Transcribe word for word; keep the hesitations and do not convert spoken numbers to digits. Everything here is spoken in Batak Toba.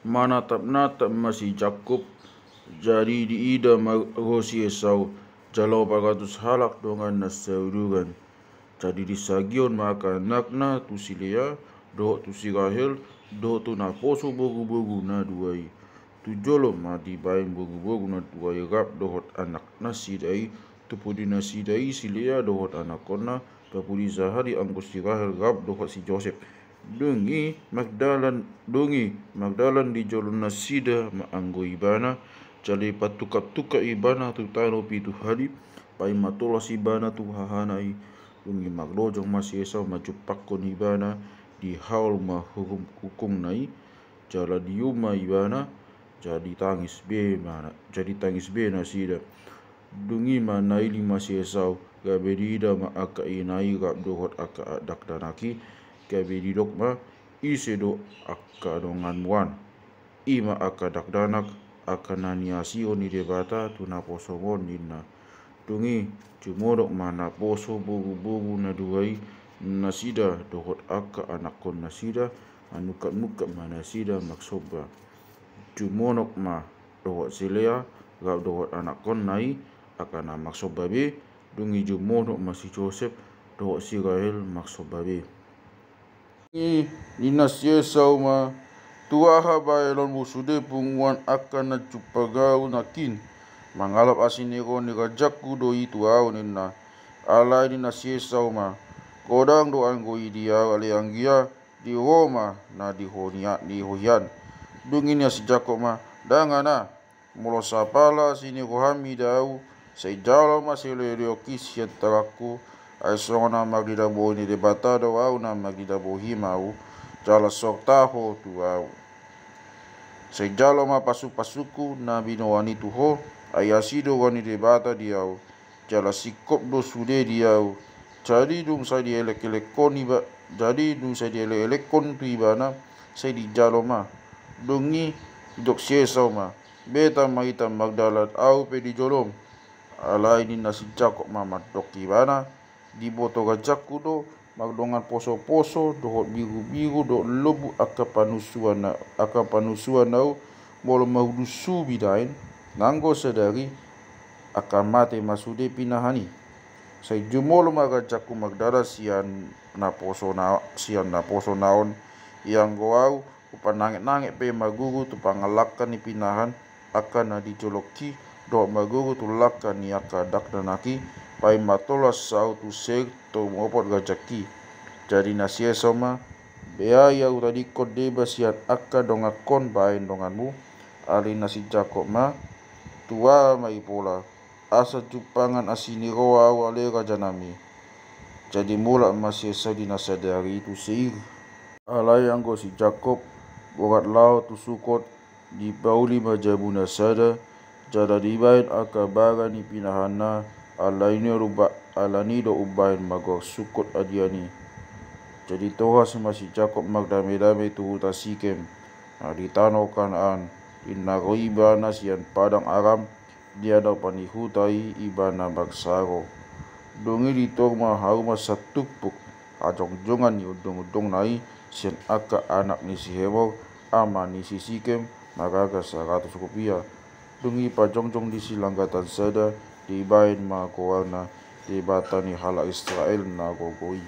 Manatap-natap ma si Jakkob, jadi diida ma ro si Esau, jala opat ratus halak donganna sauduran. Jadi disagion ma angka anakna tu si Lea, dohot tu si Rahel, dohot tu naposo boruboru na dua i. Tu jolo ma dibaen boruboru na dua i rap dohot anaknasida i, tu pudi nasida i si Lea dohot anakkonna, tapudi sahali anggo si Rahel rap dohot si Josep. Dung i mardalan, dung i mardalan di jolo nasida ma anggo ibana, jala dipatungkap-tungkap ibana tu tano pitu hali, paima tolhas ibana tu hahana i. Dung i marlojong ma si Esau manjumpangkon ibana, dihaol ma hurung-, hurungna i, jala dium ma ibana, jadi tangis be ma, jadi tangis be nasida. Dung i ma nailing ma si Esau, gabe diida ma angka ina i rap dohot angka dakdanak i, gabe didok ma, ise do angka donganmu an? I ma angka dakdanak, angka na niasihon ni Debata tu naposomon ninna. Dung i, jumonok ma naposo boruboru na dua i, nasida dohot angka anakkonnasida, manungkap-ungkap ma nasida marsomba. Jumonok ma dohot si Lea, rap dohot anakkonna i, angka na marsomba be, dung i jumonok ma si Josep, dohot si Rahel marsomba be. I ninna si Esau ma, tu aha baenonmu sude punguan angka na jumpang ahu nangkin? Mangalap asi ni roha ni rajakku do i tu ahu ninna. Alai ninna si Esau ma, godang do anggo i di ahu alai anggia, di ho ma na di ho nia-, di ho hian. Dung i ninna si Jakkob ma, dang ana, molo sapala asi ni roham mida ahu, sai jalo ma sileoleonki sian tanganku, ai songon na marnida bohi ni Debata do ahu na marnida bohim ahu, jala sorta ho tu ahu. Sai jalo ma pasupasungku na binoan i tu ho, ai asi do roha ni Debata di ahu, jala singkop do sude di ahu. Jadi dung sai dielek-elekkon iba-, jadi dung sai dielek-elekkon tu ibana, sai dijalo ma. Dung i didok si Esau ma, beta ma hita mardalan, ahu pe di jolom. Alai ninna si Jakkob ma mandok ibana, diboto rajakku do, mardongan posoposo, dohot birubiru, dohot lombu angka panusuan na, angka panusuan ahu, molo marhudusu binaen, nanggo sadari, angka mate ma sude pinahan i. Sai jumolo ma rajakku mardalan sian naposo na, sian naposo na on, ianggo ahu, hupanangetnanget pe marguru tu pangalangka ni pinahan, angka na di jolongki, dohot marguru tu langka ni angka dakdanakki, paima tolhas ahu tu Seir, tumopot rajakki. Jadi ninna si Esau ma, beai ahu tadingkon deba sian angka dongankon baen donganmu, alai ninna si Jakkob ma, tu aha ma i pola, asa jumpangan asi ni roha ahu ale rajanami. Jadi mulak ma si Esau di na sadari i tu Seir. Alai anggo si Jakkob, borat laho tu Sukot, dipauli ma jabuna sada, jala dibaen angka bara ni pinahanna, alani do umba-, alani do umbaen magoar Sukot adian i. Jadi tolhas ma si Jakkob mardamedame tu huta Sikem, na di tano Kanaan, di na ro ibana sian Padan Aram, di adopan ni huta i ibana marsaro. Dung i ditor ma hauma satumpuk hajongjongan ni ondongondongna i sian angka anak ni si Hemor, ama ni si Sikem, maraga saratus rupia. Dung i pajongjong di silanggatan sada, dibaen ma goarna Debata ni halak Israel na gogo i.